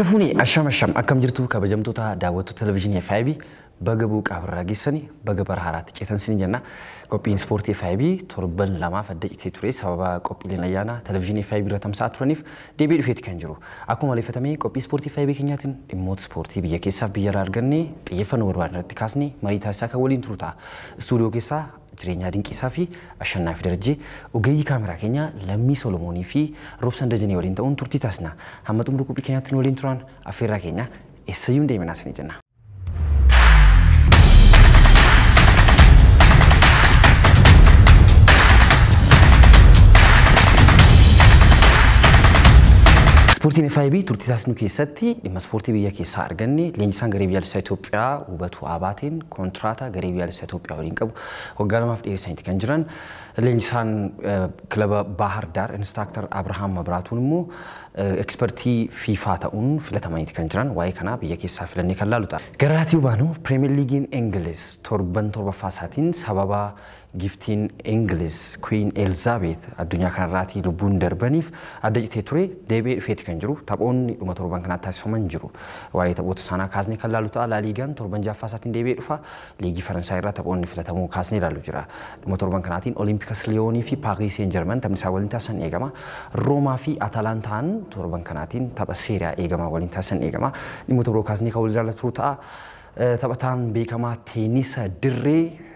Harka fuunee asham asham akkam jirtu kabajamtoota daawwattoota televezyiinii FIB baga buuqaa birraa geessanii baga bara haaraatti ceetan sin jenna. Qophiin ispoortii FIB torban lamaaf adda citee ture sababa qophiileen ayyaanaa televezyiinii FIB irra tamsa'aa turaniif deebi'ee dhufeeti kan jiru. Akkuma maleeffatamee qophii ispoortii FIB keenyaatiin dhimmoota ispoortii biyya keessaaf biyya alaa argannee xiyyeeffannoo barbaadne irratti kaasnee marii taasisaa kan waliin turu ta'a. Istuudiyoo keessaa Jireenyaa Dinqisaa fi Ashannaa fi Darajjee ogeeyyii kaameraa keenya Lammii Solomoonii fi Roobsan Dajanee waliin ta'uun turtii taasisna. Hamma xumura qophii keenyaatti nu waliin turan affeerraa keenya eessayyuu hin deeminaa isinii jenna. Ispoortiin FIB turtii taasisnu keessatti dhimma ispoortii biyya keessaa arganne leenjisaan garee biyyaalessaa Itoophiyaa Wubatuu Abaateen kontiraata garee biyyaalessaa Itoophiyaa waliin qabu waggaa lamaaf dheeressaniiti kan jiran. Leenjisaan kilaba Baahar Daar Inistiraaktar Abrahaam Mabraatuun immoo ekspertii FIFA ta'uun filatamaniiti kan jiran. Waa'ee kanaa biyya keessaa filannee kan laalu ta'a. Gara laatii baanu Pirimeer Liigiin Ingiliz torban torbaffaa isaatiin sababa giftiin Ingiliz Queen Elizabeth addunyaa kanarraatii lubbuun darbaniif adda citee ture deebi'ee dhufeeti kan jiru. Taphoonni dhuma torban kanaa taasifaman jiru. Waa'ee taphoota sanaa kaasnee kan laalu ta'a. Laaliigaan torban ja'affaa isaatiin deebi'ee dhufa. Liigii Faransaay irraa taphoonni filatamuu kaasnee ilaalu jira. Dhuma torban kanaatiin Olimpikas Liyoonii fi Paaris Seen Jarman taphni isaa waliin taasisan eegama. Roomaa fi Atalantaan torban kanaatiin tapha Seeriyaa eegama waliin taasisan eegama. Dhimmoota biroo kaasnee kan waliin ilaalla turu ta'a. Taphataan beekamaa teenisa dirree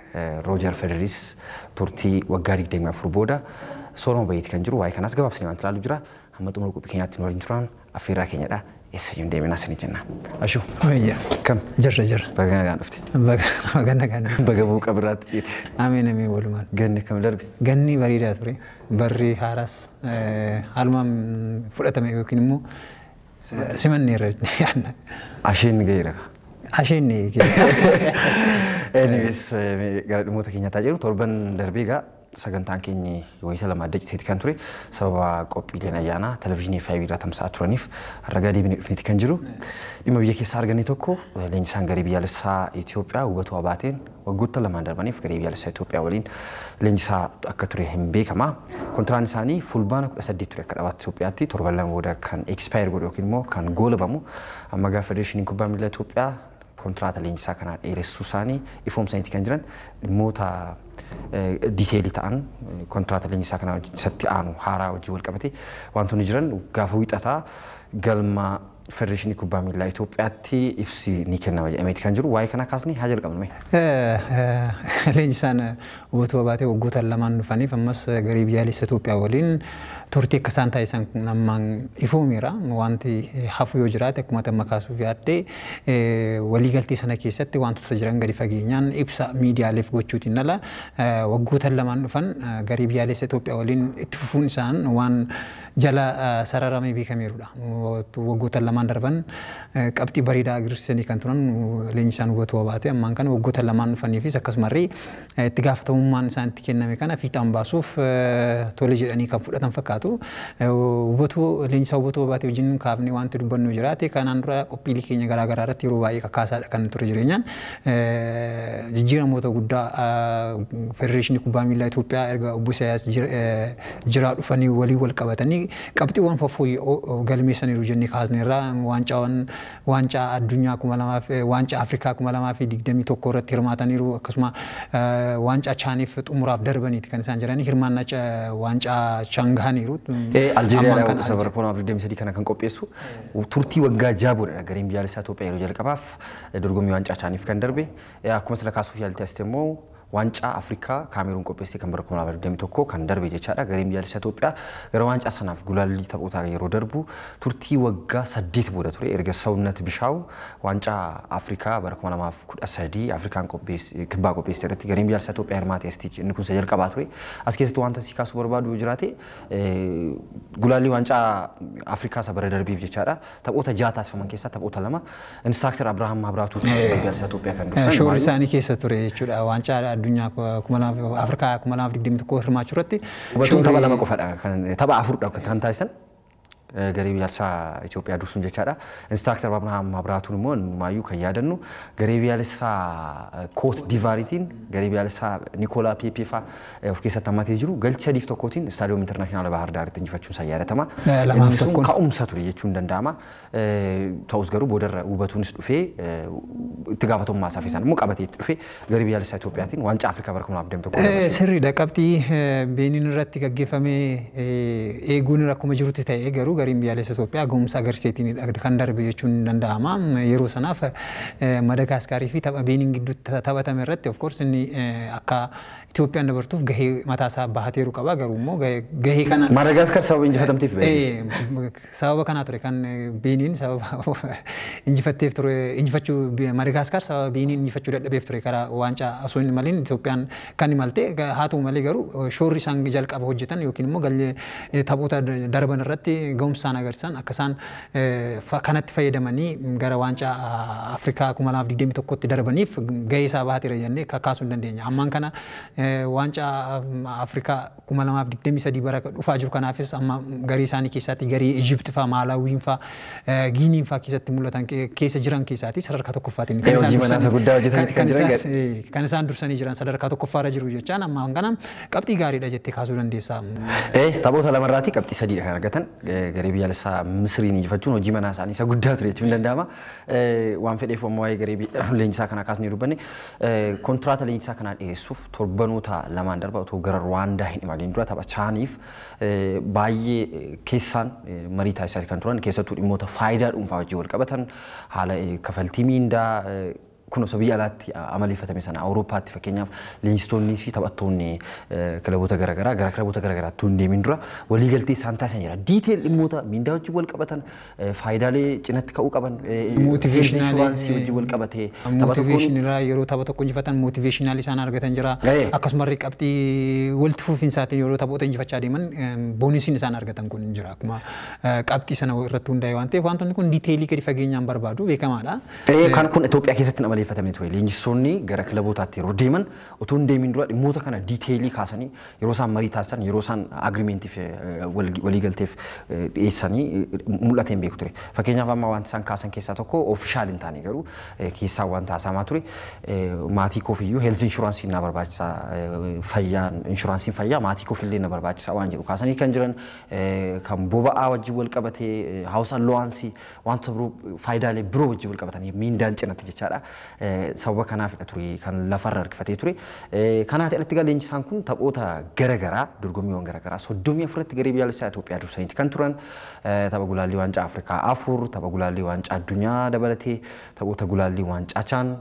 Roojar Federeris turtii waggaa 24 booda soorama bayeeti kan jiru. Waa'ee kanaas gabaabsinee waan ilaalu jira. Hamma xumura qophii keenyaatti nu waliin turan affeerraa keenyadha. Eessayyuu hin deeminaa isinii jenna. Ashuu. Wayya. Kam? Jirra jirra. Baga nagaan dhufte. Baga nagaan. Baga buuqa biraatti ceete. Ameen ameen walumaan. Ganni akkam darbe? Ganni bareedaa ture. Barri haaraas haalumaan fudhatame yookiin immoo simanneerra yaadna. Asheen gaheera. Asheen Anyways, gara dhimmoota keenyaa jiru torban darbee egaa sagantaan keenya wayita lama adda citeeti kan ture sababa qophiileen ayyaanaa televezyiinii FIB irraa tamsa'aa turaniif ragaa deebinee dhufneeti kan jiru. Dhimma biyya keessaa arganne tokko leenjisaan garee biyyaalessaa Itoophiyaa Wubatuu Abaateen waggoota lamaan darbaniif garee biyyaalessaa Itoophiyaa waliin leenjisaa akka ture hin beekama. Kontiraan isaanii fulbaana 18 ture akka dhabaatti Itoophiyaatti torban lama booda kan expire godhu yookiin immoo kan goolabamu amma gaafa federeeshiniin kubbaa miilaa Itoophiyaa kontiraata leenjisaa kanaa dheeressuu isaanii ifoomsaniiti kan jiran dhimmoota diteelii ta'an kontiraata leenjisaa kanaa isatti aanu haaraa wajjin wal qabate wantoonni jiran gaafa wiixataa galma federeeshinii kubbaa miilaa Itoophiyaatti ibsi ni kennama jedhameeti kan jiru. Waa'ee kanaa kaasnee haa jalqabnu. Leenjisaan Wubatuu Abaatee waggoota lamaan dhufaniif ammas garee biyyaalessa Itoophiyaa waliin turtii akka isaan taasisan ammaan ifoomeera. Wanti hafu yoo jiraate akkuma amma kaasuuf yaaddee waliigaltee sana keessatti wantoota jiran gadi fageenyaan ibsa miidiyaaleef gochuutiin ala waggoota lamaan dhufan garee biyyaalessa Itoophiyaa waliin itti fufuun isaan waan jala sararamee beekameerudha. Waggoota lamaan darban qabxii bareedaa agarsiisanii kan turan leenjisaan Wubatuu Abaatee ammaan kana waggoota lamaan dhufaniifis akkasumarree itti gaafatamummaan isaan itti kenname kana fiixaan baasuuf tole jedhanii kan fudhatan fakkaatu. Leenjisaa Wubatuu Abaatee wajjin kaafnee wanti dubbannu jiraate kanaan dura qophiilee keenya garaa garaa irratti yeroo baay'ee kakkaasaadha kan ture jireenyaan jijjiiramoota guddaa federeeshinii kubbaa miilaa Itoophiyaa erga obbo Isaayyaas jiraa dhufanii waliin wal qabatanii qabxiiwwan fooyya'oo galmeessaniiru jennee kaasneerra waancaa addunyaa 2000 waancaa Afrikaa 2021 irratti hirmaataniiru akkasuma waancaa chaaniif xumuraaf darbaniiti kan isaan jiranii hirmaannaa waancaa chaangaaniiru. Aljeeriyaa isa bara 2023 kana kan qopheessu turtii waggaa ja'a boodadha gareen biyyaalessaa Itoophiyaa yeroo jalqabaaf dorgommii waancaa chaaniif kan darbe akkuma sila kaasuuf yaalte asitti immoo waancaa Afrikaa Kaameruun qopheessee kan bara 2021 kan darbe jechaadha. Gareen biyyaalessaa Itoophiyaa gara waancaa sanaaf gulaallii taphootaa yeroo darbu turtii waggaa 8 booda ture erga Sawunnat Bishaaw waancaa Afrikaa bara 2013 Afrikaan kibbaa qopheessite irratti gareen biyyaalessaa Itoophiyaa hirmaate asitti inni kun isa jalqabaa ture. As keessatti wanta si kaasuu barbaadu yoo jiraate gulaallii waancaa Afrikaa isa bara darbeef jechaadha. Taphoota 6 taasifaman keessaa taphoota 2 Inistiraaktar Abrahaam Mabraatu biyyaalessaa Itoophiyaa kan dursan. Shoorri isaanii keessa ture jechuudha. Waancaa addunyaa Afrikaa 2021 hirmaachuu irratti. Hubatuun tapha lama qofadha kan tapha afurdha kan taasisan. Garee biyyaalessaa Itoophiyaa dursuun jechaadha. Instructor Abrahaam Mabraatuun immoo maayyuu kan yaadannu garee biyyaalessaa Koot Divaariitiin garee biyyaalessaa Nikolaa Peepee fa'aa of keessatti hammatee jiru galcha 3-1 istaadiyoom intarnaashinaala Bahar Daaritti injifachuun isaa yaadatama. Inni sun ka'umsa ture jechuun danda'ama. Ta'us garuu boodarra hubatuunis dhufee itti gaafatamummaa isaa fi isaan immoo qabatee itti dhufee garee biyyaalessaa Itoophiyaatiin waancaa Afrikaa bara 2021. Sirriidha. Qabxii Beeniin irratti gaggeeffamee eeguun akkuma jirutti ta'e garuu gareen biyyaalessa Itoophiyaa ga'umsa agarsiiseetiin kan darbe jechuun ni danda'ama. Yeroo sanaaf Madagaaskaarii fi tapha Beeniin gidduutti taphatame irratti of course inni akka Itoophiyaan dabartuuf gahee mataasaa bahateeru qaba. Garuu immoo gahee kana Madagaaskar sababa injifatamteef sababa kanaa ture kan Beeniin sababa injifatteef ture injifachuu Madagaaskar sababa Beeniin injifachuu dadhabeef ture karaa waancaa osoo hin malin Itoophiyaan kan imalte. Haa ta'u malee garuu shoorri isaan jalqaba hojjetan yookiin immoo gallee taphoota darban irratti ga'umsaan agarsiisan akka isaan kanatti fayyadamanii gara waancaa Afrikaa 2021tti darbaniif gahee isaa bahateera jennee kaasuu hin dandeenya. Ammaan kana waancaa Afrikaa 2023 bara dhufaa jiru kanaafis amma garee isaanii keessatti garee Ijipti fa'aa, Maalaawiin fa'aa, Giiniin fa'aa keessatti mul'atan keessa jiran keessaati sadarkaa tokkoffaatiin kan isaan dursanii jiran sadarkaa tokkoffaarra jiru jechaan ammaan kana qabxii gaariidha jettee kaasuu dandeessa. Taphoota lamarraatii qabxii sadiidha kan argatan garee biyyaalessaa Misiriin injifachuun hojii manaa isaanii isa guddaa ture jechuun danda'ama. Waan fedheef ammoo waa'ee garee leenjisaa kanaa kaasnee dubbanne kontiraata leenjisaa kanaa dheeressuuf torbanoota lamaan darba otoo gara Ruwaandaa hin imaliin dura tapha chaaniif baay'ee keessaan marii taasisaa kan turan keessattuu dhimmoota faayidaa dhuunfaa wajjin wal qabatan haala kafaltii miindaa kun osoo biyya alaatti amaleeffatame sana Awurooppaatti fakkeenyaaf leenjistoonnii fi taphattoonni kilaboota garaagaraa gara kilaboota garaagaraatti hin deemin dura waliigaltee isaan taasisan jira. Detail dhimmoota miindaa wajjin wal qabatan faayidaalee cinatti ka'uu qaban inshuraansii wajjin wal qabatee motivational yeroo tapha tokko injifatan motivational isaan argatan jira. Akkasumallee qabxii walitti fufinsaatiin yeroo taphoota injifachaa deeman boonisiin isaan argatan kun jira. Akkuma qabxii sana irratti hundaa'e waan ta'eef wantoonni kun detailii gadi fageenyaan barbaadu beekamaadha. Kan kun Itoophiyaa keessatti amaleeffatamee ture. Leenjistoonni gara kilabootaatti yeroo deeman otoo hin deemin dura dhimmoota kana detailii kaasanii yeroo isaan marii taasisan yeroo isaan agriimentiif waliigalteef dhiyeessanii mul'ateen beeku ture. Fakkeenyaaf amma wanti isaan kaasan keessaa tokko ofishaal hin taane garuu keessaa wanta haasamaa ture maatii koofiyyuu heelz inshuraansii na barbaachisa fayyaan inshuraansiin fayyaa maatii koofillee na barbaachisa waan jedhu kaasanii kan jiran kan boba'aa wajjin wal qabatee haawus allowaansii wanta biroo faayidaalee biroo wajjin wal qabatanii miindaan cinatti jechaadha. Sababa kanaafidha ture kan lafarra harkifatee ture. Kanaaf alatti egaa leenjisaan kun taphoota garaagaraa dorgommiiwwan garaagaraa 34tti garee biyyaalessaa Itoophiyaa dursaniiti kan turan tapha gulaallii waancaa Afrikaa 4 tapha gulaallii waancaa addunyaa dabalatee taphoota gulaallii waancaa Chaan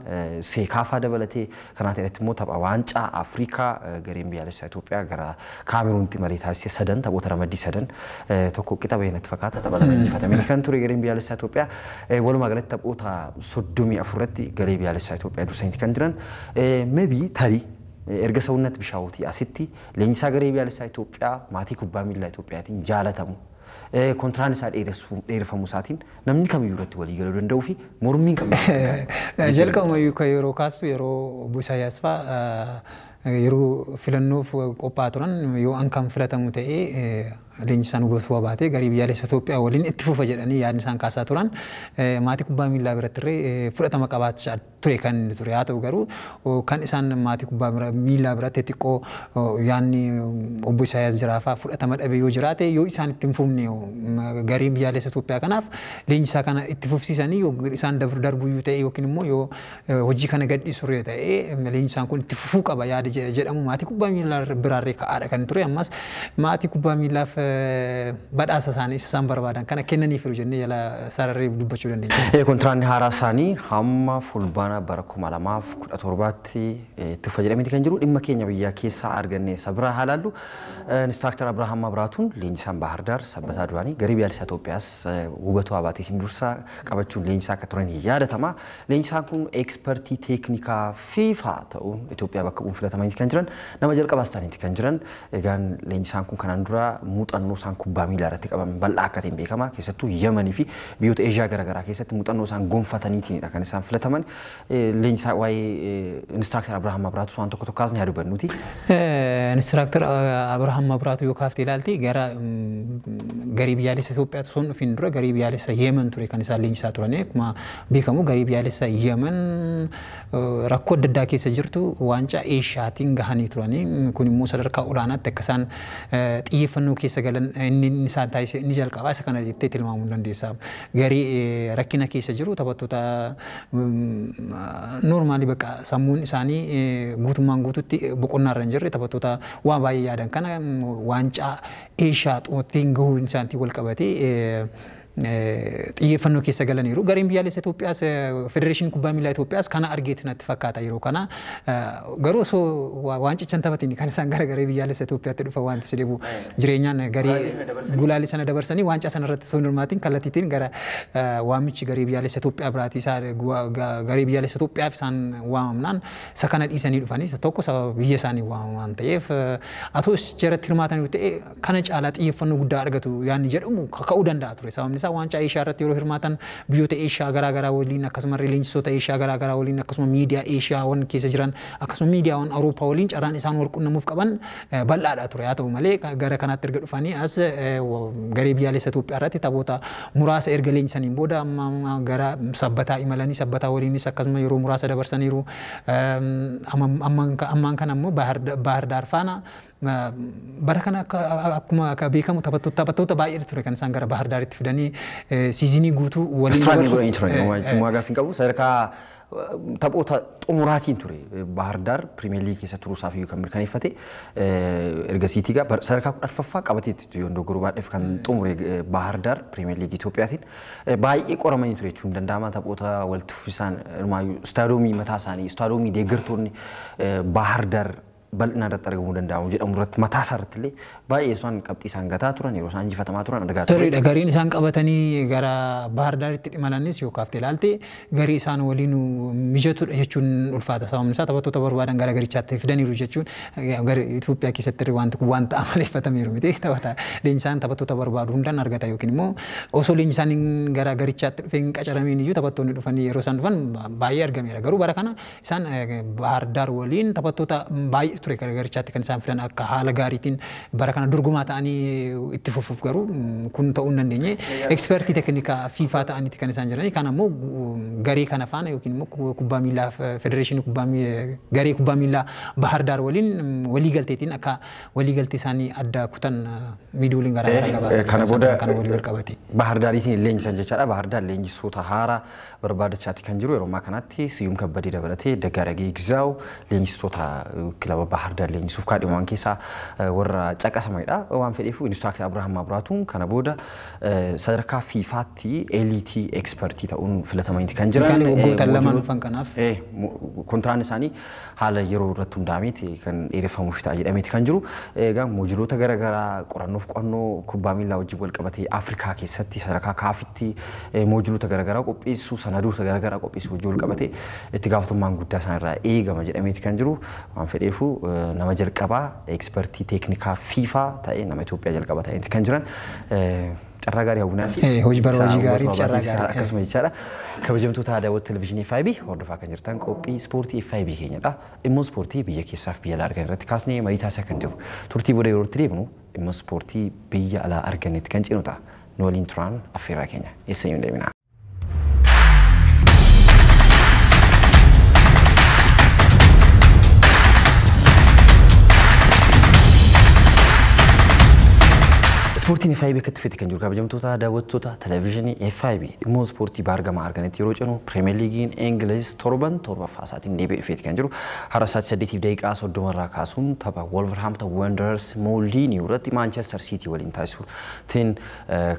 Seekaafaa dabalatee kanaaf alatti immoo tapha waancaa Afrikaa gareen biyyaalessaa Itoophiyaa gara Kaameruunitti malee taasise 3 taphoota ramaddii 3 tokko qixa bahee natti fakkaata tapha lama injifatamee kan ture gareen biyyaalessaa Itoophiyaa walumaa galatti taphoota 34tti garee biyyaalessaa Itoophiyaa dursaniiti kan jiran maybe tarii erga Sawunnat Bishaawutii asitti leenjisaa garee biyyaalessaa Itoophiyaa maatii kubbaa miillaa Itoophiyaatiin jaalatamu kontiraan isaa dheereffamuu isaatiin namni kamiyyuu irratti walii galuu danda'uu fi mormiin kamiyyuu. Jalqabumayyuu kan yeroo kaastu yeroo obbo Isaayyaas fa'aa yeroo filannoof qophaa'aa turan yoo an kan filatamu ta'ee leenjisaan Hubatuu Abaatee garee biyyaalessa Itoophiyaa waliin itti fufa jedhanii yaadni isaan kaasaa turan maatii kubbaa miillaa biratti illee fudhatama qabaachaa ture kan inni ture. Haa ta'u garuu kan isaan maatii kubbaa miillaa biratti xiqqoo yaadni obbo Isaayyaas Jiraafaa fudhatama dhabe yoo jiraate yoo isaan itti hin fufne garee biyyaalessa Itoophiyaa kanaaf leenjisaa kana itti fufsiisanii yoo isaan darbuyyuu ta'e yookiin immoo yoo hojii kana gadhiisu ta'e leenjisaan kun itti fufuu qaba yaada jedhamu maatii kubbaa miillaa biraarree ka'aadha kan ture. Ammas maatii kubbaa miillaaf badhaasa isaanii isa isaan barbaadan kana kennaniif jiru jennee jala sararree dubbachuu dandeenya. Kontiraanni haaraa isaanii hamma fulbaana bara 2017tti itti fufa jedhameeti kan jiru dhimma keenya biyya keessaa arganne isa biraa haa ilaallu. Instructor Abrahaam Mabraatuun leenjisaan Bahar Daar sabbataa duraanii garee biyyaalessaa Itoophiyaas Hubatuu Abaateetiin dursa qabachuun leenjisaa akka turan yaadatama. Leenjisaan kun ekspertii teeknikaa FIFA ta'uun Itoophiyaa bakka bu'uun filatamaniiti kan jiran nama jalqabaas ta'aniiti kan jiran. Egaan leenjisaan kun kanaan dura Muuxannoo isaan kubbaa miilaa irratti qaban bal'aa akka ta'e beekama. Keessattuu Yemanii fi biyyoota Eeshiyaa garaagaraa keessatti muuxannoo isaan gonfataniitiinidha kan isaan filataman. Leenjisaa waa'ee inistiraaktar Abrahaam Mabraatu waan tokko tokko kaasnee haa dubbannuuti. Inistiraaktar Abrahaam Mabraatu yoo kaaftee ilaalte, gara garee biyyaalessa Itoophiyaatti osoo hin dhufin dura garee biyyaalessa Yemen ture kan isaan leenjisaa turani. Akkuma beekamu garee biyyaalessa Yemen rakkoo adda addaa keessa jirtu waancaa Eeshiyaatiin gahanii turani. Kun immoo sadarkaa olaanaatti akka isaan xiyyeeffannoo keessa galan inni isaan taasise inni jalqabaa isa kana jettee tilmaamuu dandeessa. Garee rakkina keessa jiru, taphattoota normally bakka sammuun isaanii guutummaan guututti boqonnaa irra hin jirre, taphattoota waan baay'ee yaadan kana waancaa Eeshiyaa xumurtiin gahuun isaaniitiin wal qabatee xiyyeeffannoo keessa galaniiru. Gareen biyyaalessa Itoophiyaas, Federeeshinii Kubbaa Miilaa Itoophiyaas kana argeeti natti fakkaata yeroo kana. Garuu osoo waancicha hin taphatin kan isaan gara garee biyyaalessa Itoophiyaatti dhufa wanti si dhibu jireenyaan garee gulaalii sana dabarsanii waancaa sana irratti osoo hin hirmaatin kallattiitiin gara waamichi garee biyyaalessa Itoophiyaa biraati isaa garee biyyaalessa Itoophiyaaf isaan waamamnaan isa kana dhiisanii dhufanii. Tokko sababa biyya isaanii waamaman ta'eef, atoo irratti hirmaatanii ta'e kana caalaa xiyyeeffannoo guddaa argatu yaanni jedhamu ka'uu danda'a ture. Sababni isaa waancaa Eeshiyaa irratti yeroo hirmaatan biyyoota Eeshiyaa garaa garaa waliin, akkasuma leenjisoota Eeshiyaa garaa garaa waliin, akkasuma miidiyaa Eeshiyaawwan keessa jiran, akkasuma miidiyaawwan Awurooppaa waliin carraan isaan wal qunnamuuf qaban bal'aadha ture. Haa ta'u malee, gara kanaatti erga dhufanii as garee biyyaalessa Itoophiyaa irratti taphoota muraasa erga leenjisaniin booda amma gara Sabbataa imalanii Sabbataa waliinis akkasuma yeroo muraasa dabarsaniiru. Ammaan kana immoo Baahir Daar faana bara kana akkuma beekamu taphattoota baay'eetu ture kan isaan gara Baahir Daaritti fidanii season guutuu waliin Struggle godhanii turan. Waa gaaffii hin qabu. Sadarkaa taphoota xumuraatiin ture Baahir Daar Pirimeer Liigii keessa turuusaaf iyyuu kan mirkaneeffate. Ergasiitii gaa sadarkaa 14ffaa qabateetti, yoon dogoggoruu baadheef, kan xumure Baahir Daar Pirimeer Liigii Itoophiyaatiin. Baay'ee qoramanii ture jechuun danda'ama. Taphoota walitti fufinsaan hirmaayyuu istaadiyoomii mataa isaanii, istaadiyoomii deeggartoonni Baahir Daar bal'inaan irratti argamuu danda'amu jedhamu irratti, mataa isaa irratti illee baay'ee isaan qabxii isaan gataa turan, yeroo isaan injifatamaa turan argaa turre. Sirriidha. Gariin isaan qabatanii gara Baahir Daaritti imalanis yoo kaaftee ilaalte garii isaan waliin mijatudha jechuun ulfaata. Sababni isaa taphattoota barbaadan gara garichaatti fidaniiru jechuun gara Itoophiyaa keessatti wanti kun wanta amaleeffatameeru miti. Taphata leenjisaan taphattoota barbaadu hundaan argata yookiin immoo osoo leenjisaan gara garichaatti dhufee hin qacaramiin iyyuu taphattoonni dhufanii yeroo isaan dhufan baay'ee argameera. Garuu bara kana isaan Baahir Daar waliin taphattoota baay'ee ture gara garichaatti kan isaan fidan akka haala gaariitiin bara kana dorgomaa ta'anii itti fufuuf, garuu kun ta'uu hin dandeenye. Ekspertii teeknikaa FIFA ta'aniiti kan isaan jiranii. Kan ammoo garee kana faana yookiin immoo kubbaa miilaa federeeshinii kubbaa garee kubbaa miilaa Bahar Daar waliin walii galteetiin akka walii galtee isaanii adda kutan miidiyooliin garaa garaa gabaasan. Kana booda kana walii wal qabate. Bahar Daariitiin leenjisan jechaadha. Bahar Daar leenjisoota haaraa barbaadachaati kan jiru. Yeroo ammaa kanatti Siyyum Kabbadee dabalatee Daggaaragee Gizaaw leenjistoota kilaba Bahar Daar leenjisuuf kaadhimaman keessaa warra caqasamanidha. Waan fedheef inistiraaktar Abrahaam Mabraatuun kana booda sadarkaa FIFAatti elite expertii ta'uun filatamaniiti kan jiran. Waggoota lamaan dhufan kanaaf. Kontiraan isaanii haala yeroo irratti hundaa'ameeti kan dheereffamuuf ta'a jedhameeti kan jiru. Egaa moojiloota garaagaraa qorannoof qo'annoo kubbaa miillaa wajjin wal qabatee Afrikaa keessatti sadarkaa kaafitti moojiloota garaagaraa qopheessuu, sanadoota garaagaraa qopheessuu wajjin wal qabatee itti gaafatamummaan guddaa isaan irraa eegama jedhameeti kan jiru. Waan fedheefu nama jalqabaa ekspertii teeknikaa FIFA ta'e, nama Itoophiyaa jalqaba ta'eeti kan jiran. Carraa gaarii hawwinaa fi Hojii bara hojii gaarii, carraa gaarii. Akkasuma jechaadha. Kabajamtoota daawwattoota televezyiinii FIB, hordofaa kan jirtan qophii ispoortii FIB keenyadha. Dhimma ispoortii biyya keessaaf biyya alaa argan irratti kaasnee marii taasisaa kan jiru. Turtii booda yeroo itti deemnu dhimma ispoortii biyya alaa arganitti kan ceenu ta'a. Nu waliin turaan affeerraa keenya. Eessayyuu hin deemina. Ispoortiin FIB akkatti fite kan jiru, kabajamtoota daawwattoota televezyiinii FIB. Dhimma ispoortii baargamaa arganitti yeroo cinu, Pirimeer Liigiin Ingiliz torban torbaffaa isaatiin deebi'ee dhufeeti kan jiru. Har'a sa'aatii 8:30 irraa kaasuun tapha Wolverhampton Wanderers Molineux irratti Manchester City waliin taasisuutiin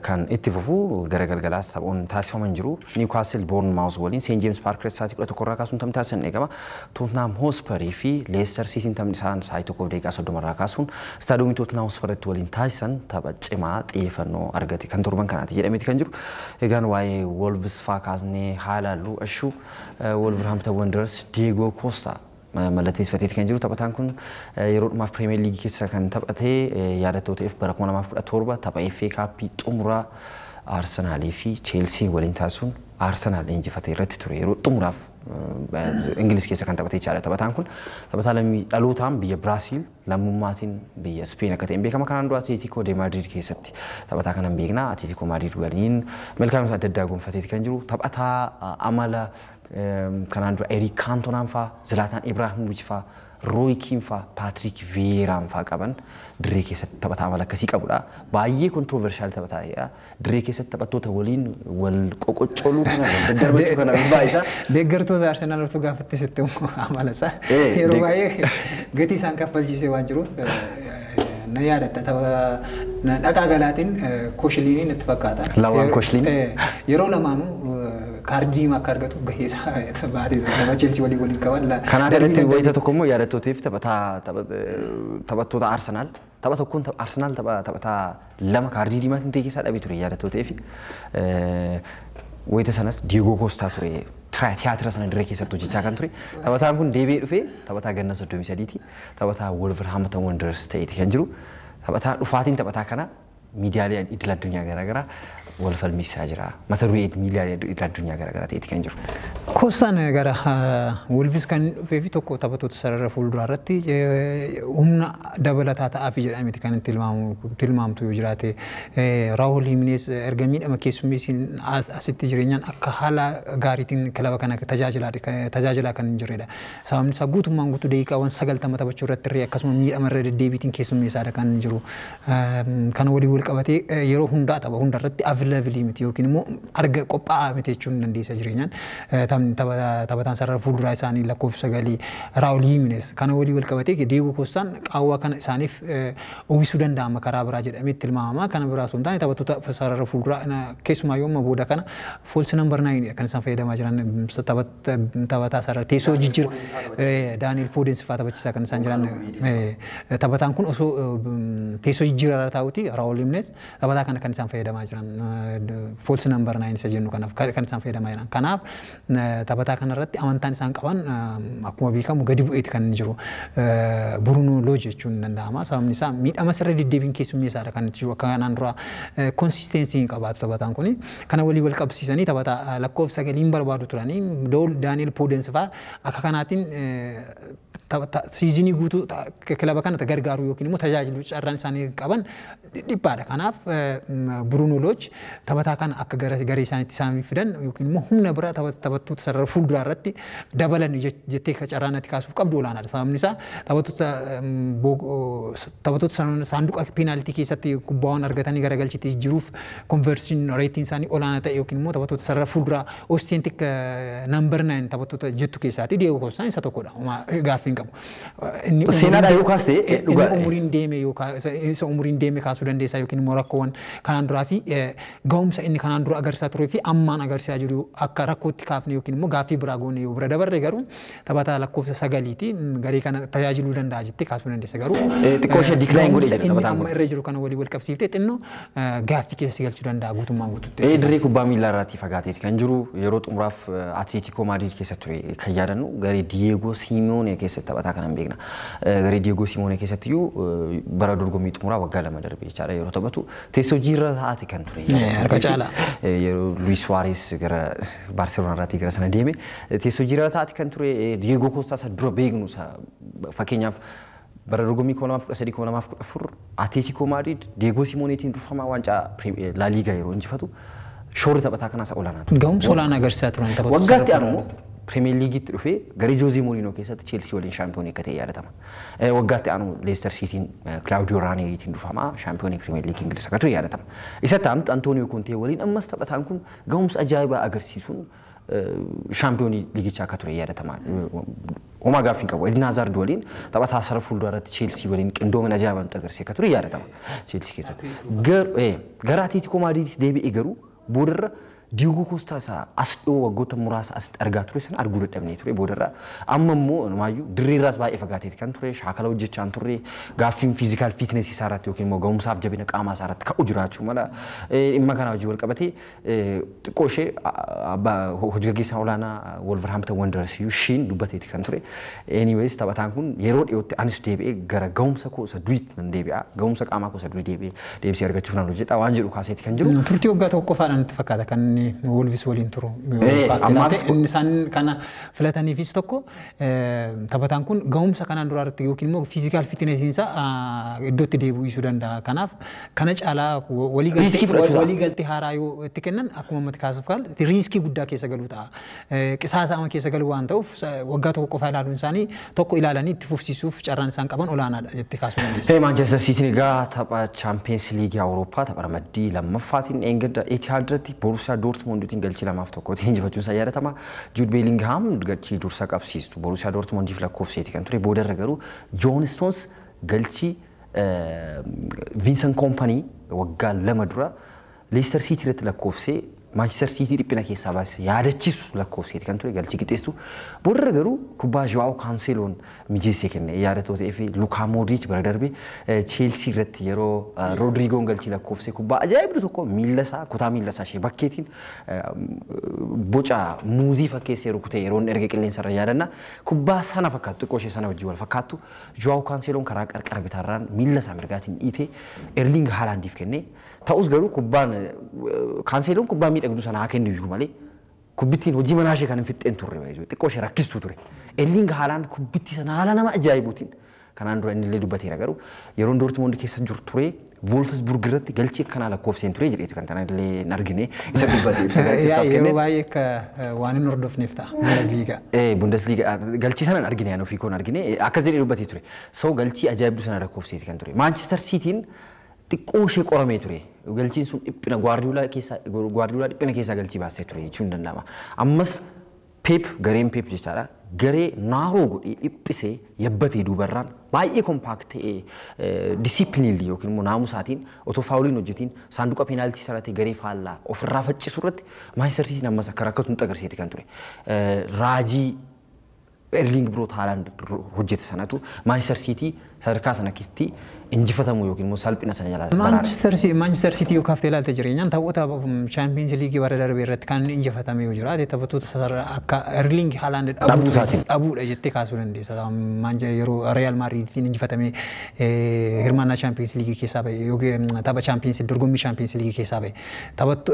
kan itti fufu. Gara galgalaas taphoon taasifaman jiru. Newcastle Bournemouth waliin St James Park irratti sa'aatii 11 irraa kaasuun taphni taasisan eegama. Tottenham Hotspur fi Leicester City taphni isaan sa'aatii 1:30 irraa kaasuun istaadiyoomii Tottenham Hotspur irratti waliin taasisan tapha cimaa xiyyeeffannoo argate kan torban kanaati jedhameeti kan jiru. Egaan waa'ee Wolves faa kaasnee haa ilaallu. Ashuu, Wolverhampton Wanderers Diego Costa Mallatteessifateeti kan jiru taphataan kun yeroo dhumaaf Pirimeer Liigii keessa kan taphate yaadattoo ta'eef bara 2017 tapha FA Kaappii xumuraa Arsenaalii fi Cheelsii waliin taasisuun Arsenaal injifate irratti ture yeroo xumuraaf Ingiliz keessa kan taphate jechaadha. Taphataan kun taphataa lammii dhalootaan biyya Biraasiil, lammummaatiin biyya Speen akka ta'e beekama. Kanaan dura Atileetikoo de Maadrid keessatti taphataa kana hin beekna. Atileetikoo Maadrid waliin milkaa'ina adda addaa gonfateeti kan jiru. Taphataa amala kanaan dura Eriik Kaantonaan fa'aa, Zilaataan Ibraahimovic fa'aa, Roy Keane fa'aa, Paatrik Vieiraan fa'aa qaban dirree keessatti taphataa amala akkasii qabudha. Baay'ee controversial taphataa. Dirree keessatti taphattoota waliin wal qoqoccoluu kana, wal daddarbachuu kana baay'isa. Deeggartoota Arsenaal osoo gaafatte sitti amala isaa yeroo baay'ee gatii isaan kaffalchiisee waan jiruuf na yaadatta, tapha dhaqaa galaatiin Koshiliinii natti fakkaata. Lawaan Koshiliinii. Yeroo lamaanuu kaardii diimaa akka argatuuf gahee isaa baatee ture. Nama Cheelsii waliin waliin qaban. Kanaaf irratti wayita tokko immoo yaadattootiif taphattoota Arsenaal tapha tokkoon Arsenaal taphataa lama kaardii diimaa keessaa dhabee ture yaadattooteef. Wayita sanas Diego Costa ture tiyaatira sana dirree keessatti hojjechaa kan ture. Taphataan kun deebi'ee dhufee taphataa ganna 33ti. Taphataa Wolverhampton Wanderers ta'eeti kan jiru. Taphataa dhufaatiin taphataa kana miidiyaalee idil addunyaa garaagaraa wal falmisaa jira. Mata duree miidiyaalee idil addunyaa garaagaraa ta'eeti kan jiru. Koostaan gara Wolves kan dhufee fi tokko taphattoota sarara fuulduraa irratti humna dabalataa ta'aafi jedhameeti kan tilmaamtu yoo jiraate. Raawul Himinez erga miidhama keessummeessiin asitti jireenyaan akka haala gaariitiin kilaba kana tajaajilaa kan hin jirredha. Sababni isaa guutummaan guutuu daqiiqaawwan 90 taphachuu irratti illee akkasuma miidhama irra deddeebiitiin keessummeessaadha kan jiru. Kana waliin wal qabatee yeroo hundaa tapha hunda irratti available miti yookiin immoo arga qophaa'aa miti jechuun dandeessa jireenyaan. Taphataan sarara fuulduraa isaanii lakkoofsa sagalii Raawul Himinez kana walii wal qabatee Diego Koostaan qaawwaa kana isaaniif uwwisuu danda'ama karaa biraa jedhamee tilmaamama. Kana biraa osoo hin taane taphattoota sarara fuulduraa keessumaa yooma booda kana false number 9 kan isaan fayyadamaa jiran, taphataa sarara teessoo jijjiira Daaniel Poodens fa'aa taphachiisaa kan isaan jiran. Taphataan kun osoo teessoo jijjiiraa taa'uti Raawul Himinez taphataa kana kan isaan fayyadamaa jiran, false number 9 isa jennu kanaaf kan isaan fayyadamaa jiran. Kanaaf taphataa kanarratti amantaan isaan qaban akkuma beekamu gadi bu'eeti kan inni jiru. Bruno Lodge jechuun ni danda'ama. Sababni isaa miidhama sirra deddeebiin keessummeessaadha kan itti jiru. Akka kanaan dura consistency hin qabaatu taphataan kuni. Kana walii wal qabsiisanii taphataa lakkoofsa sagaliin barbaadu turanii Daaniel Poodens fa'aa akka kanaatiin season guutuu kilaba kana gargaaru yookiin immoo tajaajilu carraan isaanii qaban dhiphaadha. Kanaaf Bruno Lodge taphataa kana akka garee isaaniitti isaan fidan yookiin immoo humna biraa taphattoota sarara fuulduraa irratti dabalan jettee carraan ati kaasuuf qabdu olaanaadha. Sababni isaa taphattoota saanduqa peenaaltii keessatti kubbaawwan argatanii garagalchiitti jiruuf conversion rateiin isaanii olaanaa ta'e yookiin immoo taphattoota sarara fuulduraa authentic number 9 taphattoota jettu keessaati Diego Costa isa tokkodha. Gaaffii hin qabu. Seenaadhaa yoo kaaste dhugaa. Umuriin deeme yookaan isa umuriin deeme kaasuu dandeessaa yookiin immoo rakkoowwan kanaan duraa fi ga'umsa inni kanaan dura agarsiisaa turee fi ammaan agarsiisaa jiru akka rakkootti kaafne yookiin immoo gaaffii biraa goone yoo bira dabarre, garuu taphataa lakkoofsa sagaliiti garee kana tajaajiluu danda'a jettee kaasuu dandeessa garuu. Xiqqoo ishee decline godhee jira taphataan kun. Amma irra jiru kana walii wal qabsiiftee xinnoo gaaffii keessa si galchuu danda'a guutummaan guututti. Dirree kubbaa miilaa irraatii fagaateeti kan jiru. Yeroo xumuraaf Atileetikoo Maadriid keessa ture kan yaadannu, garee Diego Simeone keessatti taphataa kana hin beekna. Garee Diego Simeone keessatti iyyuu bara dorgommii xumuraa waggaa 2 darbe jechaadha yeroo taphatu teessoo jiirra taa'aati kan ture. Harka caalaa. Yeroo Luis Suarez gara Baarseloonaa irraatii gara sana deeme teessoo jiirra taa'aati kan ture. Diego Costa isa dura beeknu, fakkeenyaaf bara dorgommii 2013 2014 Atileetikoo Maadriid Diego Simooneetiin durfamaa waancaa La Liga yeroo injifatu shoorri taphataa kanaas olaanaa ture. Ga'umsa olaanaa agarsiisaa turan taphattoota. Waggaatti aanu immoo Pirimeer Liigiitti dhufee garee Joozee Mourinho keessatti Cheelsii waliin shaampiyoonii akka ta'e yaadatama. Waggaatti aanu Leicester Cityin Claudio Ranieriitiin durfamaa shaampiyoonii Pirimeer Liigii Ingiliz akka ture yaadatama. Isatti aanutti Antonio Conte waliin ammas taphataan kun ga'umsa ajaa'ibaa agarsiisuun shaampiyoonii liigichaa akka ture yaadatama. Homaa gaaffii hin qabu. Edin Hazard waliin taphataa sarara fuuldura irratti Cheelsii waliin qindoomina ajaa'ibaa agarsiisee akka ture yaadatama. Cheelsii keessatti. Gara Atileetikoo Maadriiditti deebi'ee garuu boodarra Diego Costa isaa as dhiyoo waggoota muraasa as argaa ture sana arguu dadhabnee ture boodarra. Amma immoo inumaayyuu dirreerraas baay'ee fagaateeti kan ture, shaakala hojjechaa hin turre, gaaffiin physical fitness isaa irratti yookiin immoo ga'umsaaf jabina qaamaa isaa irratti ka'u jiraachuu mala. Dhimma kana hojii wal qabatee xiqqoo ishee hojii gaggeessaa olaanaa Wolverhampton Wanderers iyyuu Shiin dubbateeti kan ture. Anyways, taphataan kun yeroo dhiyootti anis deebi'ee gara ga'umsa koo isa duriitti nan deebi'a. Ga'umsa qaamaa koo isa durii deebi'ee deebisee argachuuf nan hojjedha waan jedhu kaaseeti kan jiru. Turtii waggaa tokko qofaadhaan natti fakkaata kan inni Wolves waliin turu. Inni isaan kana filataniifis tokko taphataan kun ga'umsa kanaan duraa irratti yookiin immoo physical fitnessiin isaa iddootti deebi'uu dhiisuu danda'a. Kanaaf kana caalaa walii galtee haaraa yoo itti kennan akkuma ammatti kaasuuf kaal risk guddaa keessa galuu ta'a. Qisaasama keessa galuu waan ta'uuf waggaa tokko qofa ilaaluun isaanii tokko ilaalanii itti fufsiisuuf carraan isaan qaban olaanaadha jettee kaasuu dandeessa. Manchester Cityin egaa tapha Champions League Awurooppaa tapha ramaddii lammaffaattiin dheengadda Etihad irratti Borussia Dortmunditiin galchii 2-1 injifachuun isaa yaadatama. Jude Bellingham galchii dursa qabsiistu Borussia Dortmundiif lakkoofseeti kan ture. Boodarra garuu John Stones galchii Vincent Kompany waggaa 2 dura Leicester City irratti lakkoofsee Manchester City dhiphina keessaa baasee yaadachiisu lakkoofseeti kan ture galchii qixxeessu. Boodarra garuu kubbaa Joao Canceloon mijeessee kenne yaadatoo ta'ee fi Luka Modric bara darbe Chelsea irratti yeroo Rodrigoon galchii lakkoofsee kubbaa ajaa'ibdu tokko miilla isaa kutaa miilla isaa ishee bakkeetiin boca muuzii fakkeessee rukutee yeroo inni erga qilleensa irra yaadanna. Kubbaa sana fakkaattu xiqqoo ishee sana wajjin wal fakkaattu Joao Canceloon karaa qarqara bitaarraan miilla isaa mirgaatiin dhiitee Erling Haalandiif kenne. Ta'us garuu kubbaan Canceloon kubbaa miidhagduu sana haa kennu iyyuu malee kubbittiin hojii manaa ishee kan hin fixxeen turre xiqqoo ishee rakkistuu ture. Erling Haaland kubbittii sana haala nama ajaa'ibuutiin kanaan dura inni illee dubbateera garuu yeroon Dortmund keessa jiru ture Wolfsburg irratti galchii akkanaa lakkoofseen ture jedheetu kan tanaan illee hin argine isa dubbate ibsa gaazexeessaaf kenne. Yeroo baay'ee akka waan hin hordofneef ta'a Bundesliga. Bundesliga galchii sana hin argine ani ofii koo hin argine akkas jedhee dubbatee ture. So galchii ajaa'ibduu sana lakkoofseeti kan ture. Manchester Cityin xiqqoo ishee qoramee ture. Galchiin sun dhiphina Guardiola keessaa Guardiola dhiphina keessaa galchii baasee ture jechuun danda'ama. Ammas Pep gareen Pep jechaadha. Garee narrow godhee dhiphisee yabbatee duubarraan baay'ee compact ta'ee disciplinely yookiin immoo naamusaatiin otoo fouliin hojjetiin saanduqa peenaaltii sararate garee faallaa ofirraa faccisu irratti Manchester Cityin ammas akka rakkatu nutti agarsiiseeti kan ture. Raajii Erling Braut Haaland hojjete sanatu Manchester City sadarkaa sana keessatti injifatamuu yookiin immoo salphina sana jalaa baraare. Manchester City yoo kaaftee ilaalte jireenyaan taphoota Champions League bara darbe irratti kan injifatame yoo jiraate taphattoota akka Erling Haaland dhabuudha jettee kaasuu dandeessa. Yeroo Real Madridiin injifatame hirmaannaa Champions League keessaa ba'e yookiin tapha Champions dorgommii Champions League keessaa ba'e.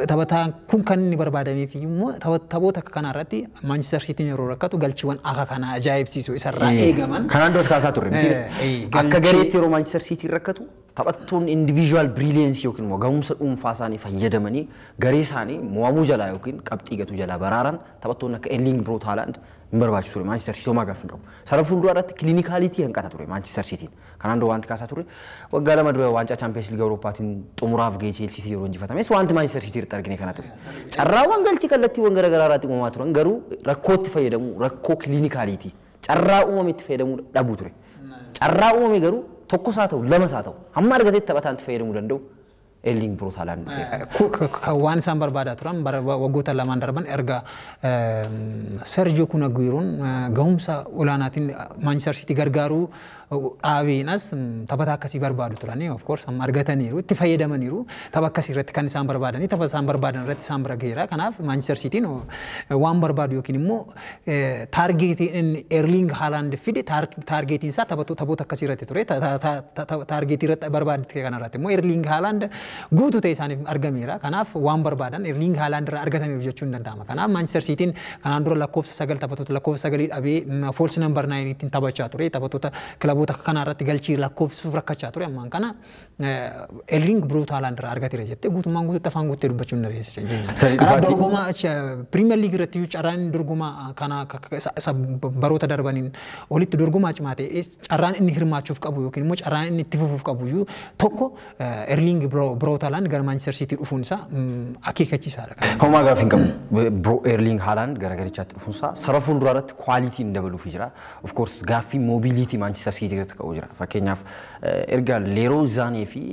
Taphataan kun kan inni barbaadamee fi immoo taphoota akka kanaa irratti Manchester Cityin yeroo rakkatu galchiiwwan akka kanaa ajaa'ibsiisu isarraa eegaman. Kanaan duras kaasaa turre miti. Akka gareetti yeroo Manchester City rakkatu taphattoonni individual brilliance yookiin immoo ga'umsa dhuunfaa isaanii fayyadamanii garee isaanii mo'amuu jalaa yookiin qabxii gatuu jalaa baraaran taphattoonni akka Erling Braut Haaland hin barbaachisu ture. Manchester City homaa gaaffii hin qabu. Sana fuuldura irratti clinicality hanqata ture Manchester Cityin. Kanaan dura wanti kaasaa ture waggaa 2 dura waancaa Champions League Awurooppaatiin xumuraaf gahee Chelsea yeroo injifatames wanti Manchester City irratti argine kana ture. Carraawwan galchii kallattiiwwan garaagaraa irratti uumamaa turan garuu rakkootti fayyadamuu rakkoo clinicality carraa uumame itti fayyadamuu dhabuu ture. Carraa uumame garuu tokkos haa ta'u lamas haa ta'u hamma argatetti taphataan itti fayyadamuu danda'u Erling Braut Haaland dhufee. Waan isaan barbaadaa turan waggoota lamaan darban erga Sergio Kun Agueroon gahumsa olaanaatiin Manchester City gargaaruu dhaabeenas taphataa akkasii barbaadu turanii of course amma argataniiru itti fayyadamaniiru tapha akkasii irratti kan isaan barbaadanii tapha isaan barbaadan irratti isaan bira gaheera. Kanaaf Manchester Cityin waan barbaadu yookiin immoo targetiin inni Erling Haaland fide targetiin isaa taphoota akkasii irratti ture targetii irratti barbaadde kana irratti immoo Erling Haaland guutuu ta'e isaaniif argameera. Kanaaf waan barbaadan Erling Haaland irraa argataniiru jechuun ni danda'ama. Kanaaf Manchester Cityin kanaan dura lakkoofsa 9 taphattoota lakkoofsa 9 dhabee false number 9 taphachaa ture taphattoota kilaboota kana irratti galchii lakkoofsisuuf rakkachaa ture ammaan kana Erling Braut Haaland irraa argateera jettee guutummaan guutuutti afaan guuttee dubbachuu hin dandeessa. Kanaaf dorgomaa Premier League irratti iyyuu carraan dorgomaa kana isa baroota darbaniin olitti dorgomaa cimaa ta'e carraan inni hirmaachuuf qabu yookiin immoo carraan inni itti fufuuf qabu iyyuu tokko Erling Braut Haaland gara Manchester City dhufuun isaa akeekkachiisaadha. Homaa gaaffii hin qabu. Bro Erling Haaland gara garichaatti dhufuun isaa sara fuulduraa irratti quality dabaluuf jira. Of course gaaffii mobility Manchester City irratti ka'uu jira. Fakkeenyaaf erga Leroy Sané fi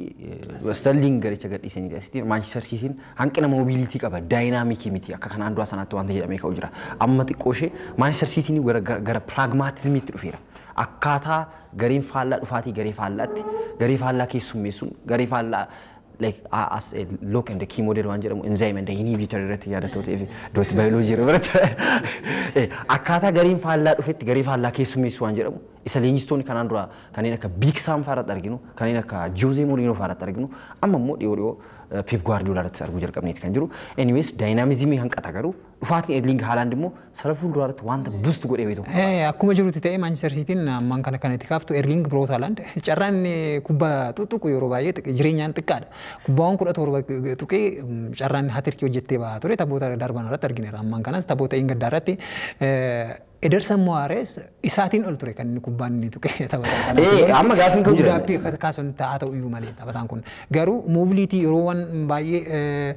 Sterling garicha gadhiisanii asitti Manchester Cityin hanqina mobility qaba. Dynamic miti akka kanaan duraa sanaatti wanta jedhamee ka'u jira. Amma xiqqoo ishee Manchester Cityin gara pragmatismiitti dhufeera. Akkaataa gareen faallaa dhufaatii garee faallaatti garee faallaa keessummeessuun garee faallaa like as a lock and the key model waan jedhamu enzyme and inhibitor irratti yaadatoo ta'eef dooti biology irra barate akkaataa gareen faallaa dhufetti garee faallaa keessummeessu waan jedhamu isa leenjistoonni kanaan dura kanneen akka Big Sam fa'aarratti arginu, kanneen akka Jose Mourinho fa'aarratti arginu, amma immoo dhiyoo dhiyoo Pep Guardiola irrattis arguu jalqabneeti kan jiru. Anyways, dynamismii hanqata, garuu dhufaatiin Erling Haaland immoo sara fuulduraa irratti wanta boost godhee beeku. Akkuma jirutti ta'ee, Manchester Cityin ammaan kana kan itti kaaftu Erling Braut Haaland carraan kubbaa tuttuqu yeroo baay'ee jireenyaan xiqqaadha. Kubbaawwan 17 tuqee carraan hat-trickii hojjettee bahaa ture taphoota darban irratti argineera. Ammaan kanas taphoota gaddaa irratti Ederson Moraes isaatiin ol ture kan inni kubbaan inni tuqee taphataan kana. Amma gaaffiin ka'u jira. Guddaa akka kaasan ta'aa ta'u iyyuu malee taphataan kun garuu mobility yeroowwan baay'ee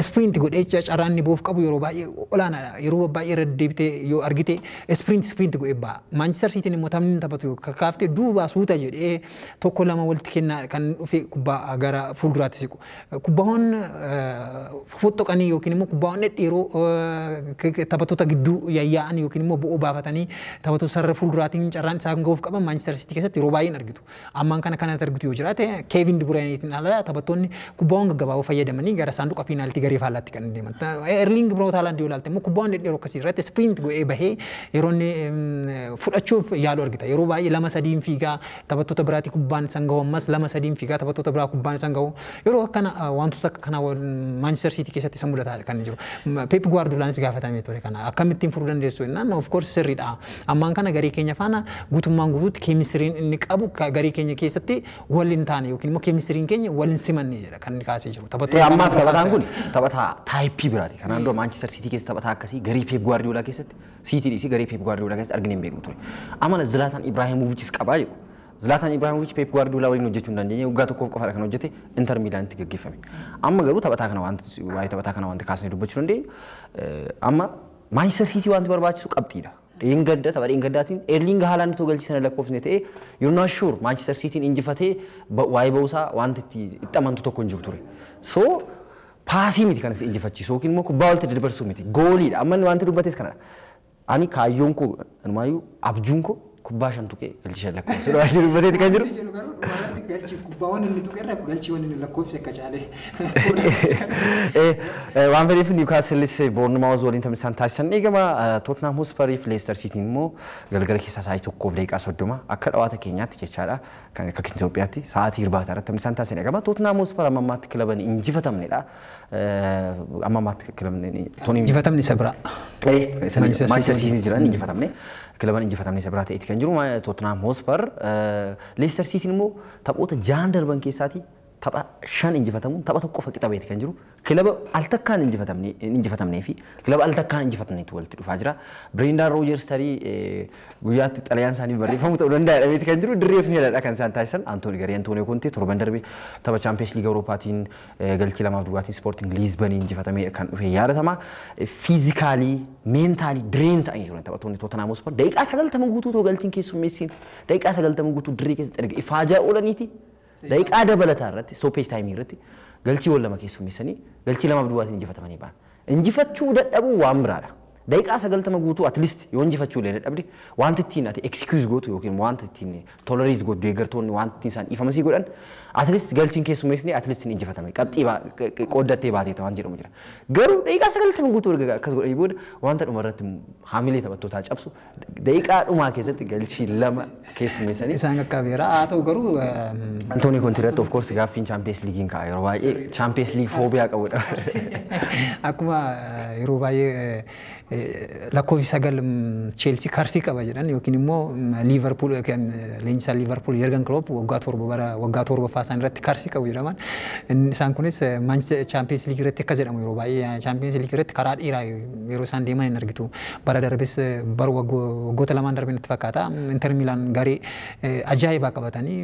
sprint godhee carraan inni boof qabu yeroo baay'ee olaanaadha. Yeroo baay'ee irra deebitee yoo argite sprint sprint godhee ba'a. Manchester Cityin immoo taphni inni taphatu kaaftee duuba suuta jedhee tokko lama walitti kennaa kan dhufe kubbaa gara fuulduraatti siqu. Kubbaawwan fottoqanii yookiin immoo kubbaawwan dhedheeroo taphattoota gidduu yayyaa'an yookiin immoo bo'oo baafatanii taphattoota sarara fuulduraatiin carraan isaan gahuuf qaban Manchester City keessatti yeroo baay'een argitu. Ammaan kana kanatti argitu yoo jiraate Kevin De Bruyneetiin ala taphattoonni kubbaawwan gaggabaaboo fayyadamanii gara saanduqa piinaaltii garee faallaatti kan deeman. Erling Braut Haaland yoo ilaalte immoo kubbaawwan dhedheeroo akkasii irratti sprint godhee bahee yeroo inni fudhachuuf yaalu argita. Yeroo baay'ee lama sadiin fiigaa taphattoota biraatii kubbaan isaan gahu, ammas lama sadiin fiigaa taphattoota biraa kubbaan isaan gahu. Yeroo akkana wantoota akka kanaa Manchester City keessatti isa mudataa kan jiru. Pep Guardiolaanis gaafatamee ture kana akkamittiin furuu dandeessu jennaan, of course sirriidha. Ammaan kana garee keenya faana guutummaan guutuutti chemistryn inni qabu garee keenya keessatti wal hin taane yookiin immoo chemistryn keenya wal hin simanne jedha kan inni kaasee jiru. Ammaaf taphataan kun taphataa typeii biraati. Kanaan dura Manchester City keessa taphataa akkasii garee Pep Guardiola keessatti, City dhiisii garee Pep Guardiola keessatti argine hin beeknu ture. Amala Zlatan Ibrahimovichis qabaa jedhu. Zlatan Ibrahimovic Pep Guardiola waliin hojjechuu hin dandeenye, waggaa tokkoof qofaadha kan hojjete, Inter Milaanitti gaggeeffame. Amma garuu taphataa kana wanti waa'ee taphataa kana wanti kaasnee dubbachuu dandeenyu, amma Manchester City wanti barbaachisu qabxiidha. Dheengadda tapha dheengaddaatiin Erling Haaland too galchii sana lakkoofsine ta'ee, you're not sure Manchester Cityin injifatee waa'ee ba'uusaa wanti itti amantu tokko hin jiru ture. So paasii miti kan si injifachiisu yookiin immoo kubbaa walitti daddabarsuu miti, gooliidha. Amma inni wanti dubbates kanadha. Ani kaayyoon koo inumaayyuu abjuun koo kubbaa shan tuqee galchii shan lakkoofsudha waan dubbateeti kan jiru. Galchii kubbaawwan inni tuqe irra galchiiwwan inni lakkoofse akka caalee. Waan fedheef Newcastleis Bournemouth waliin taphni isaan taasisan eegama. Tottenham Hotspur fi Leicester City immoo galgala keessaa sa'aatii 1:30 akka dhawaata keenyaatti jechaadha. Kan akka Itoophiyaatti sa'aatii irbaata irratti taphni isaan taasisan eegama. Tottenham Hotspur amma ammaatti kilaban injifatamnedha. Amma ammaatti kilabni Injifatamni isa biraa. Manchester City jiran injifatamne. Kilaban injifatamne isa biraa ta'eeti kan jiru Tottenham Hotspur. Leicester City immoo taphoota ja'an darban keessaatii tapha shan injifatamuun tapha tokko qofa qixa baheeti kan jiru. Kilaba al takkaan injifatamnee fi kilaba al takkaan injifatamneetu walitti dhufaa jira. Brendan Rodgers tarii guyyaatti xalayaan isaanii barreeffamu ta'uu danda'a jedhameeti kan jiru. Dirree fi miidhaadha kan isaan taasisan. Antooni garee Antoonii Kontee torban darbe tapha Champions League Awurooppaatiin galchii 2-0tiin Sporting Lisboniin injifatamee kan dhufe yaadatama. Physically, mentally drain ta'anii jiran taphattoonni Tottenham Hotspur. Daqiiqaa 90 guutuu too galchiin keessummeessiin, daqiiqaa 90 guutuu dirree keessatti erga ifaajaa oolaniiti daqiiqaa dabalataa irratti, stoppage time irratti galchii wal lama keessummeessanii galchii 2-0tiin injifatamanii ba'an. Injifachuu dadhabuu waan biraadha. Daqiiqaa 90 guutuu at least yoo injifachuu illee dadhabde, wanti ittiin ati excuse gootu yookiin wanta ittiin tolerate gootu, deeggartoonni wanti ittiin isaan dhiifama sii godhan, at least galchiin keessummeessanii at least injifatame qabxii qooddattee baatee waan jedhamu jira. Garuu daqiiqaa 90 guutuu erga akkas godhanii booda wanta dhuma irratti haamilee taphattootaa cabsu daqiiqaa dhumaa keessatti galchii lama keessummeessanii. Isaan qaqqabeera. Haa ta'u garuu Antoonii Kontee irratti of course gaaffiin Champions Leaguein ka'a, yeroo baay'ee Champions League phobia qabudha. Akkuma yeroo baay'ee Lakkoofsi 9 Cheelsii karsii qaba jedhan yookiin immoo Liivarpuul, leenjisaa Liivarpuul Jurgen Klopp waggaa 7, bara waggaa 7ffaa isaan irratti karsii qabu jedhaman. Isaan kunis Chaampiyoons Liigii irratti akkas jedhamu. Yeroo baay'ee Chaampiyoons Liigii irratti karaa dheeraa yeroo isaan deeman hin argitu. Bara darbes, bara waggoota lamaan darbe natti fakkaata, Inter Milaan garee ajaa'ibaa qabatanii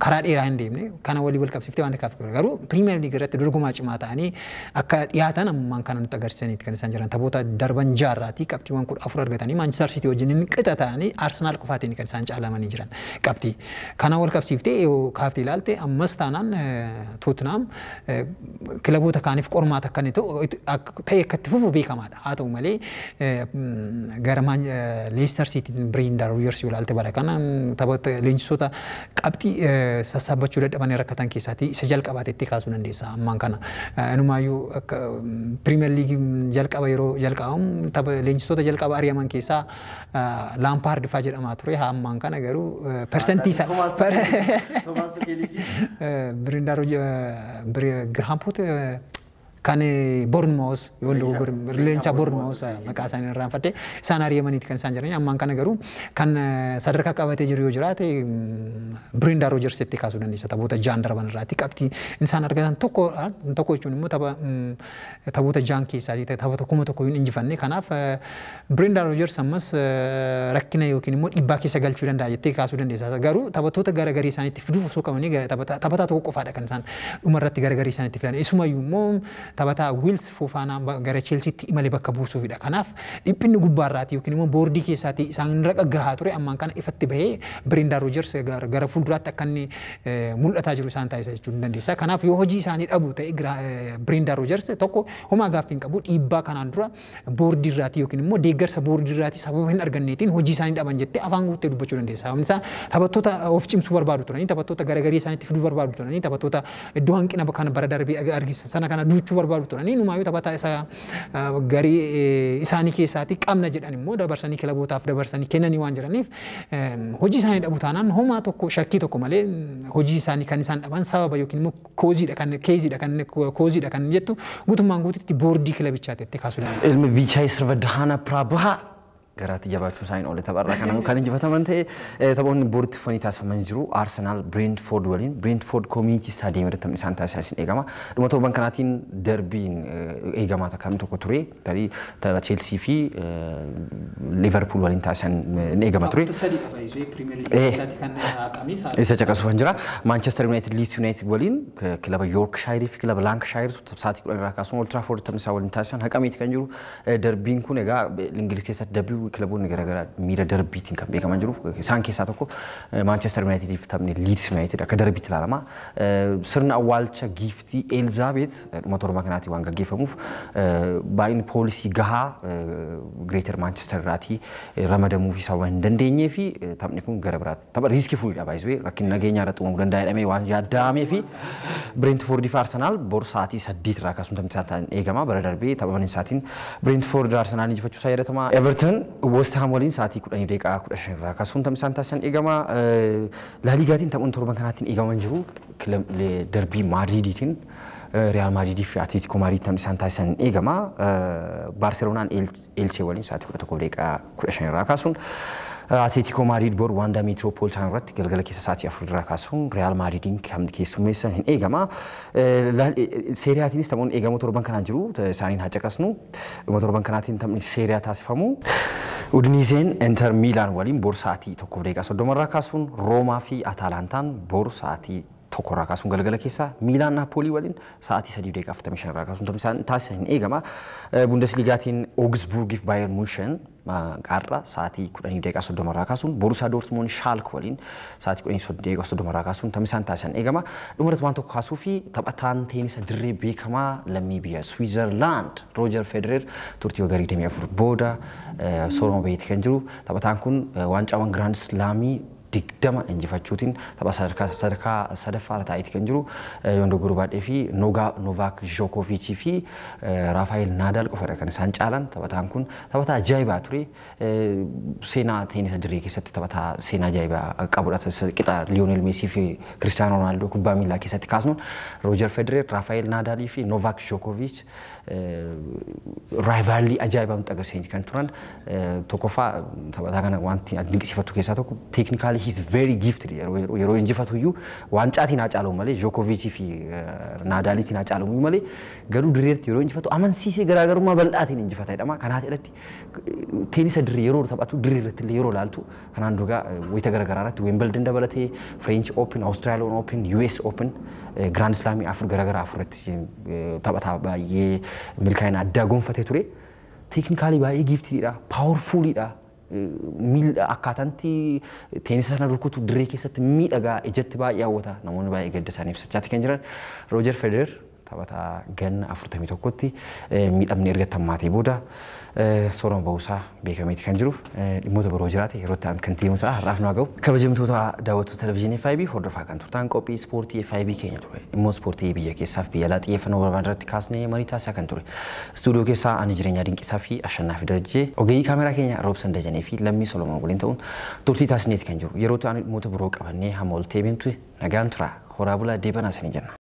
karaa dheeraa hin deemne. Kana walii wal qabsiiftee waan kaaf, garuu Piriimeer Liigii irratti dorgomaa cimaa ta'anii akka dhiyaatan ammaan kana nutti agarsiisaniiti kan isaan jiran. Taphoota darban jaarraatii qabxiiwwan 14 argatanii Maanchister Siitii wajjin inni qixa ta'anii Arsenaal qofaatiin kan isaan caalamanii jiran qabxii. Kana wal qabsiiftee yoo kaaftee ilaalte, ammas taanaan Tottenham kilaboota kaaniif qormaata akka inni ta'e akka itti fufu beekamaadha. Haa ta'u malee, gara Leicester Siitiin Brendan Rodgers yoo ilaalte, bara kana taphoota leenjisoota qabxii sassaabbachuu dadhabanii rakkatan keessaatii isa jalqabaatetti kaasuu dandeessa ammaan kana. Inumaayyuu akka Piriimeer Liigii jalqaba yeroo jalqabamu tapha leenjisoota jalqaba ari'aman keessaa Laampaard fa'aa jedhamaa ture. Haa, ammaan kana garuu persentii isaa Brendan Graham Potter kan Bournemouth yoo leenca Bournemouth maqaa isaanii irraanfadhe, isaan ari'amaniiti kan isaan jiran. Ammaan kana garuu kan sadarkaa qabatee jiru yoo jiraate Brendan Rodgers itti kaasuu dandeessa. Taphoota jaan darban irraatti qabxii isaan argatan tokko tokko jechuun immoo taphoota jaan keessaa taphoota 1000 hin injifanne. Kanaaf Brendan Rodgers ammas rakkina yookiin immoo dhiibbaa keessa galchuu danda'a jettee kaasuu dandeessa. Garuu taphattoota gara garii isaaniitti fiduuf osoo qabanii taphataa tokko qofaadha kan isaan dhumarratti gara garii isaaniitti fidan. Isumayyuu immoo taphataa Wiils Foofaanaa gara Cheelsiitti imale bakka buusuufidha. Kanaaf dhiphinni gubbaarraati yookiin immoo boordii keessaatii isaan irra gahaa ture ammaan kana ifatti bahee Brendan Rodgers gara fuulduraatti akka inni mul'ataa jiru isaan taasisa jechuu ni dandeessa. Kanaaf yoo hojii isaanii dhabu ta'e Brendan Rodgers, tokko homaa gaaffii hin qabu, dhiibbaa kanaan dura boordii irraatii yookiin immoo deeggarsa boordii irraatii sababa hin arganneetiin hojii isaanii dhaban jettee afaan guuttee dubbachuu dandeessa. Sababni isaa taphattoota of cimsuu barbaadu turanii, taphattoota garagarii isaaniitti fiduu barbaadu turanii, taphattoota iddoo hanqina kana bara darbee argisiisan sana kana duuchuu barbaadu turanii, numaayyuu taphataa isa garii isaanii keessaatii qabna jedhan immoo dabarsanii kilabootaaf dabarsanii kennanii waan jiraniif, hojii isaanii dhabu taanaan homaa tokko shakkii tokko malee hojii isaanii kan isaan dhaban sababa yookiin immoo koziidha kan keeziidha kan koziidha kan jettu guutummaan guututti boordii kilabichaati itti kaasuu dandeenya. Ilmi Viichaay Sirvadahana Prabhaa garaatti jabaachuu isaaniin oole tapharraa kan kan injifataman ta'e. Taphoonni boorditti fanii taasifaman jiru. Arsenal Brentford waliin Brentford Community Stadium irratti taphni isaan taasisan eegama. Dhuma torban kanaatiin darbiin eegamaa takka tokko ture. Tarii tapha Chelsea fi Liverpool waliin taasisan ni eegama ture. Isa caqasuufan jira. Manchester United Leeds United waliin, kilaba Yorkshire fi kilaba Lancashire sa'aatii 10 irraa kaasuun Old Trafford taphni isaa waliin taasisan haqameeti kan jiru. Darbiin kun egaa Ingiliz keessatti darbii kilaboonni garaagaraa miira darbiitiin kan beekaman jiru. Isaan keessaa tokko Manchester United fi taphni Leeds United akka darbiitti ilaalama. Sirna awwaalcha giiftii Elizaabeet dhuma torba kanaatiin waan gaggeeffamuuf baay'inni poolisii gahaa Greater Manchester irraatii ramadamuu fi sababa hin dandeenyee fi taphni kun gara biraatti tapha riiskii fuudhidha baay'isee rakkina nageenyaa irratti uumamuu danda'a jedhamee waan yaadamee fi Brentford fi Arsenal bor sa'aatii 8 irraa kaasuun taphni isaan eegama. Bara darbee tapha isaatiin Brentford Arsenal injifachuu isaa yaadatama. Everton West Ham waliin sa'aatii 10:15 irraa kaasuun taphni isaan taasisan eegama. Laaliigaatiin taphoonni torban kanaatiin eegaman jiru. Darbii Maadriidiitiin Real Madrid fi Atletico Madrid taphni isaan taasisan eegama. Baarseloonaan Elche waliin sa'aatii 11:15 irraa kaasuun, Atletico Madrid bor Waanda Metropolitan irratti galgala keessa sa'aatii 4 irraa kaasuun Real Madridin kan keessummeessan hin eegama. Seeriyaatiinis taphoonni eegamoo torban kanaan jiru, isaaniin haa caqasnu. Dhuma torban kanaatiin taphni seeriyaa taasifamu. Udinizeen Inter Milan waliin bor sa'aatii 1:30 irraa kaasuun, Roomaa fi Ataalantaan bor sa'aatii 1 irraa kaasuun galgala keessa, Miilaan Naapoolii waliin sa'aatii 3:45 irraa kaasuun taphni isaan taasisan hin eegama. Bundesligaatiin Augsburgiif Bayern München har'a sa'aatii 10:30 irraa kaasuun, Borussia Dortmund Schalke waliin sa'aatii 10:30 irraa kaasuun taphni isaan taasisan eegama. Dhumarratti waan tokko kaasuu fi taphataan teenisa dirree beekamaa lammii biyya Switzerland Roger Federer turtii waggaa 24 booda soorama baheeti kan jiru. Taphataan kun waancaawwan Grand Slamii 20 injifachuutiin tapha sadarkaa sadaffaa irra taa'eeti kan jiru. Yoon dogoggoruu baadhee fi Novaak Djokovicii fi Raafaayel Naadaal qofadha kan isaan caalan. Taphataan kun taphataa ajaa'ibaa ture. Seenaa teenisa dirree keessatti taphataa seenaa ajaa'ibaa qabudha. Qixa Liyoonel Meesii fi Kiristiyaanoo Roonaaldoo kubbaa miilaa keessatti kaasnuun Roojar Federer, Raafaayel Naadaalii fi Novaak Djokovic Rivalry ajaa'ibaa nutti agarsiisanii kan turan. Tokkoffaa, taphataa kana wanti dinqisiifattu keessaa tokko technically he's very gifted. Yeroo injifatu iyyuu waancaatiin haa caalamu malee, Jookovichii fi Naadaaliitiin haa caalamu malee, garuu dirreetti yeroo injifatu amansiisee garaagarummaa bal'aatiin injifata jedhama. Kanaaf irratti teenisa dirree yeroo taphatu, dirree irratti illee yeroo ilaaltu, kanaan duraa wayita garaagaraa irratti Wimbledon dabalatee, French Open, Australian Open, US Open, Grand Slamii afur garaagaraa afur irratti taphataa baay'ee milkaa'ina addaa gonfatee ture. Technically baay'ee giftedidha, powerfulidha. Akkaataanti teenisa sana rukutu dirree keessatti miidhagaa, ijatti baay'ee hawwata. Namoonni baay'ee gadda isaanii ibsachaati kan jiran. Roojer Federer taphataa ganna 41tti miidhamni erga tammaatee booda soorama ba'uusaa beekameeti kan jiru. Dhimmoota biroo jiraate yeroo ta'an kan deemu ta'a, har'aaf nu ga'u. Kabajamtoota daawwattoota televezyiinii FIB, hordofaa kan turtan qophii ispoortii FIB keenya ture. Dhimmoota ispoortii biyya keessaaf biyya alaa xiyyeeffannoo barbaadan irratti kaasnee marii taasisaa kan ture. Istuudiyoo keessaa ani Jireenyaa Dinqisaa fi Ashannaa fi Darajjee, ogeeyyii kaameraa keenya Roobsan Dajanee fi Lammii Solomoon waliin ta'uun turtii taasisneeti kan jiru. Yeroo ta'an dhimmoota biroo qabannee hamma ol deebiintu nagaan tura. Horaa bulaa, deebanaa isinii jenna.